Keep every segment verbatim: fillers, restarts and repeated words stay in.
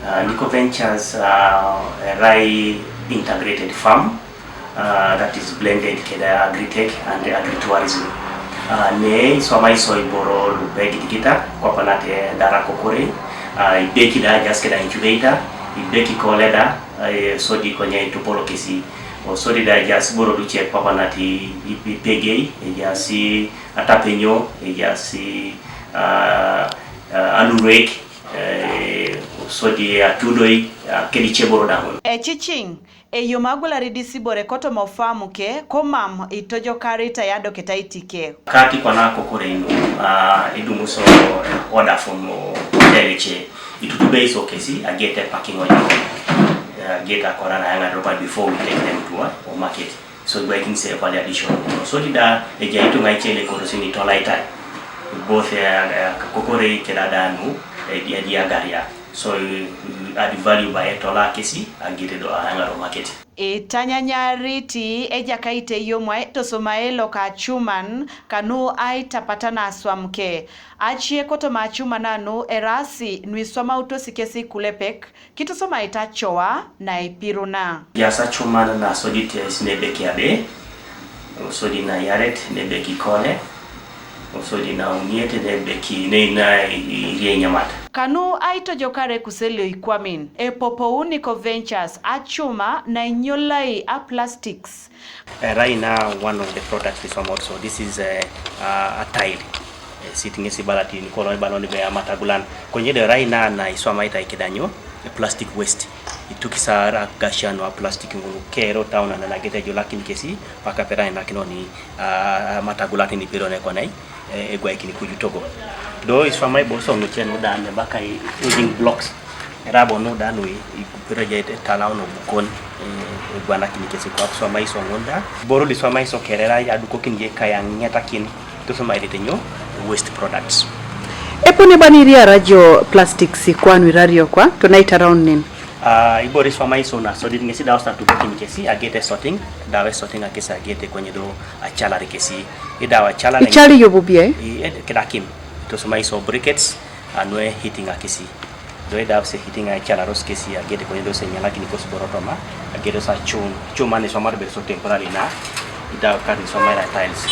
Uh, Nico Ventures uh, erai integrated farm uh, that is blended kede agritech and agritourism. Uh, ne iswamai iso iboro lu ebekidigita kwape nat edara kokorei, uh, ibeki da just kede incubator, ibeki kole da, uh, sodi konye itopolo kesi. O sodi da just iboro luce kwape nat i- i- ipegei, ejaasi atapenyo, ejaasi uh, uh, alurek, eh, sodi atudoi, uh, kede ice iboro da ŋun. Eciciŋ, eyom agwelari disibore kotoma ofamu ke, komam itojokaritai adoketa itike. Kati kwana kokorei nu, uh, idumu iso order from hotel ece, itutubei iso kesi, agete packing ojo. Uh, agete akora na yaŋa roba before we take them to uh, market. So ibwaikin se value addition. So dida eja ituŋa ice le korosi ni tolaitai. Both uh, kokorei kede da nu, eh, dia dia garia. So uh, add value by tola kesi, agete do ayaŋaro market. Itanyanyariti ejakait eyomwai tosomae loka acuman kanu aitapatana aswam ke. Acie kotoma acuman anu eraasi nu iswamautos kesi kulepek, kitosomaita acoa naipiruna. Ejaas acuman nasodit esi nebeki abe, osodi nayaret nebeki kole, osodi nauniet nebeki neina irie inyamat. Kanu aitojokare kuselio ikwamin, epopou Nico Ventures acuma nainyolai aplastics. Erai na one of the products iswam also. This is a, a, a tile. Eh, sit ŋesi ibala ti nikolo ibala oni be amatagulan. Konye do erai na na iswamaitai kede anyo, eh, plastic waste. Itukisa ara gasia nu a plastic ŋun kere town ananagete ejulakin kesi, paka pera inakinoni, ah, amatagulan ni piro nekonai, eh, egwaikin kuju togo. Do iswamai bo iso nuce nu da ne baka i building blocks. Era bo nu da nu i, i piro je etalauno bukon, eh, egwanakin kesi kwa iswamai iso ŋun da. Iboro lu iswamai iso kere erai adukokin je kayaŋetakin. Tosomairete nyo? Waste products. Epone bani iriara jo plastics kwa nu irario kwa, tona itaraunen. Ah, iboro iswamai iso nasodit ŋesi da osa tukokin kesi, agete sorting, da we sorting akesi agete konye do acalari kesi. Idau acalari. Icali jo bubia, eh? I, ed, kede akim. Tosomai iso briquettes, anu e heating akesi. Do idau se heating aicalaros kesi agete konye do se nyalakin kos boro toma, agete sa chum, chum ani somar be so temporary na, idau kar ni somar tiles.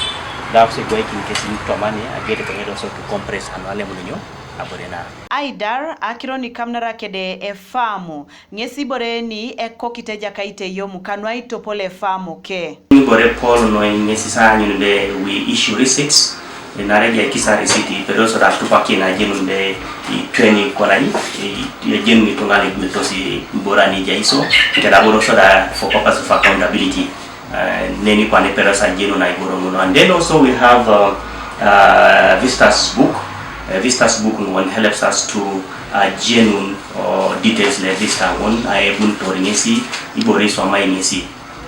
Dau se gwaikin kesi toma ni, agete konye do so to compress anu ale munyo, abore na. Aidar, akiro ni kamnara kede efamu, ŋesi ibore ni ekokite ejakait eyomu kanu aitopol efamu ke. Ibore Paul noi ŋesi sa anyun be we issue receipts, enare je kisa receipt, pero so da tupakin ajenun be i twenty konai, i, i ajenun ituŋa le gbetos i bora ni jaiso, keda boro so da for purpose of accountability. Uh, neni kwane pero sa ajenun a iboro ŋun. And then also we have uh, uh, visitors book. Uh, visitors book one helps us to uh, ajenun uh, details le visitor ŋun, aebun tori ŋesi, ibore iswamai ŋesi.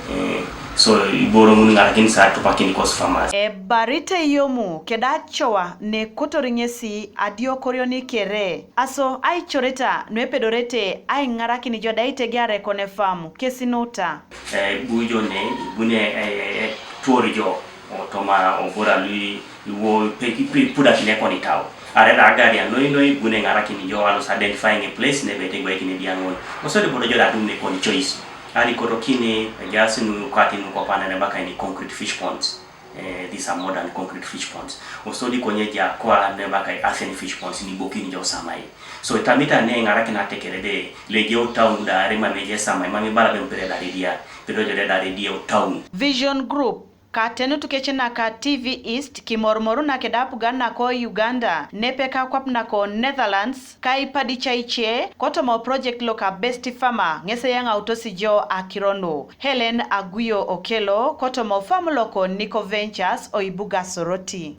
Eh, so iboro ŋun ŋarakin sa tupakin kos farmers. Ebarite yomu keda acoa nekotori ŋesi adiokorio ni kere. Aso aicoreta nuepedorete aiŋarakin jo da itegeare kone farm kesi nuta. Eh, bujo ne, bune, eh, eh, tuor jo, otoma obora lui, iwo pe, pe, puda kine koni tau. Are da agaria noi noi bune ŋarakin jo alos identifying a place nebe tegwaikin biaŋon. Osodi bodo jo da dum ne koni choice. Ani kotokini, ejaasi nu kwati nu kopana ne baka ini concrete fish ponds. Eh, these are modern concrete fish ponds. Osodi konye ja kwa ne baka i earthen fish ponds ni bokini jo samai. So itamita ne ŋarakin atekere de leje o town da are mame je samai, mame bala be mpere da redia, pero jo de da redia o town. Vision Group, katenut kece naka T V East, kimorumoru na keda apugan nako Uganda, nepe ka kwap nako Netherlands, ka ipadica ice, kotoma o project loka Best Farmer, ŋes eyaŋautos jo akiro nu. Helen Aguyo Okello, kotoma o farm loko Nico Ventures, o ibuga Soroti.